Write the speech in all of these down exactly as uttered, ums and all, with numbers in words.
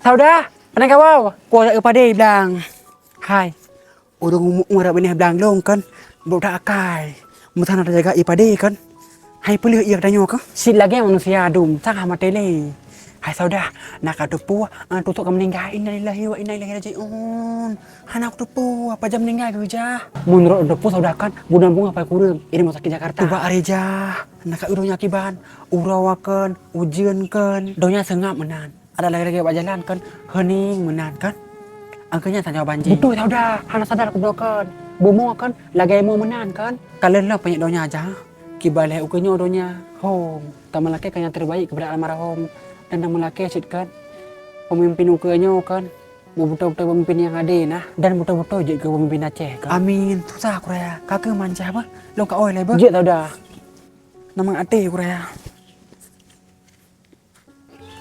Saudah, pane kawau, ku jak padé blang. Hai. Ureuëng umu-, umu rab binéh blang lôn kan, budak akai. Meusanan tajaga ié padé kan. Hai peuleueh ié geutanyoe kah? Cit lagée manusia dum, sangah maté lé. Hai Saudah, na ka teupeu, ah, Tusok ka meuninggai. Innalillahi wa inna ilaihi raji'un. Hana ku teupeu, apa jam meuninggai geujah. Meunurot teupeu Saudah kan, guna bunga pai kureueng, di rumah sakit Jakarta. Ubak Arejah, na ka uroe nyoe kiban, uroe kan, ujeuen kan, donya seungab meunan. Ada lagée-lagée bak jalan kan, heuning meunan kan. Angkeunya saja banjir. Beutôi Saudah, hana sadar keudroe kan. Bumoe kan, lagée mo meunan kan. Ka lheueh lom panyét donya jah. Kiban lhée ukeue nyoe donya. Hom, tameulakée keu nyang terbaik kepada almarhum. Dan tameulakée cit kan. Pemimpin ukeue nyoe kan. Beutôi-beutôi pemimpin nyang adé nah. Dan beutôi-beutôi jeuet keu pemimpin Aceh kan. Amin. Susah aku raya. Kakeuh manjah bah. Lôn ka oi lé bah. Jeuet Saudah. Nama até aku raya.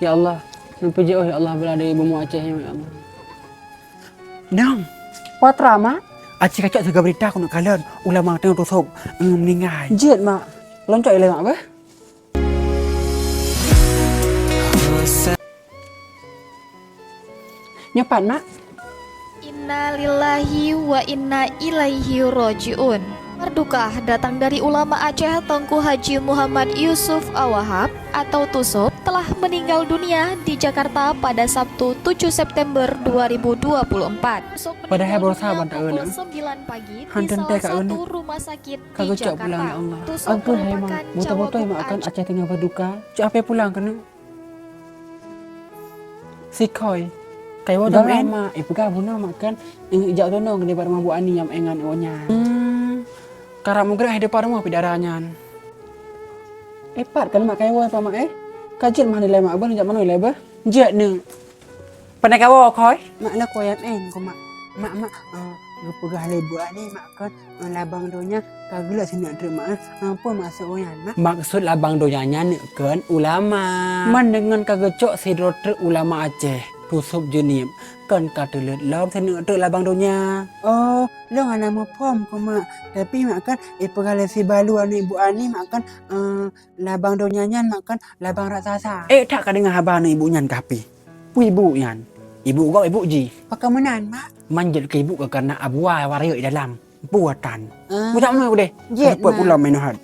Ya Allah, sampai jauh ya Allah, bela dari bumoe Aceh ya Allah. Nang, patra mak? Aceh kacak siga berita aku nak kalon ulama tengah Tusok, eh, meninggal. Jeuet mak, loncok ilai mak beh. Nyoe pat mak. Innalillahi wa inna ilaihi raji'un. Kabar duka datang dari ulama Aceh Teungku Haji Muhammad Yusuf Awahab atau Tusok telah meninggal dunia di Jakarta pada Sabtu tujuh September dua ribu dua puluh empat. Tusok meninggal dunia pukul sembilan pagi di salah satu rumah sakit di Jakarta. Tusok merupakan cawapres Aceh Teungku Haji Muhammad Yusuf Awahab atau Tusok. Sikoi. Kai woe dong en? Mak, eh, peugah bunoe mak kan, eh, jak tonong nibak rumoh Bu Ani nyang engan woe nyan. Hmm. Karap meugrah di depan rumoh pidara nyan. Eh, pat kan mak kai woe mak eh? Ka jeuet mah nilai mak beuh, jak manoe ilai beuh? Jeuet neuk. Pane kawoe koi? Mak lah koyan en ko mak. Mak, mak, eh, geupeugah lé Bu Ani mak kan. Labang donya ka geulok sineuk treuk mak, eh. Peue maksud nyan, mak? Maksud labang donya nyan neuk kheun ulama. Man deungon ka geucok sidroe treuk ulama Aceh, Tusok Jeunieb, kon ka teuleuet lom sineuk treuk labang donya. Oh, lôn hana muphom keu mak. Tapi mak kan, eh, peugah lé sibalu aneuk ibu ani mak kan, eh, labang donya nyan mak kan labang raksasa. Eh, that ka deungoe haba aneuk ibu nyan kah pih? Peue ibu nyan? Ibu gob ibu jih. Pakon meunan, mak? Man jeuet keu ibu ka karena abuwa wariek di dalam. Buatan. Ah. Buta meunoe udeh. Jeuet, mak. Peuet pulang main hat.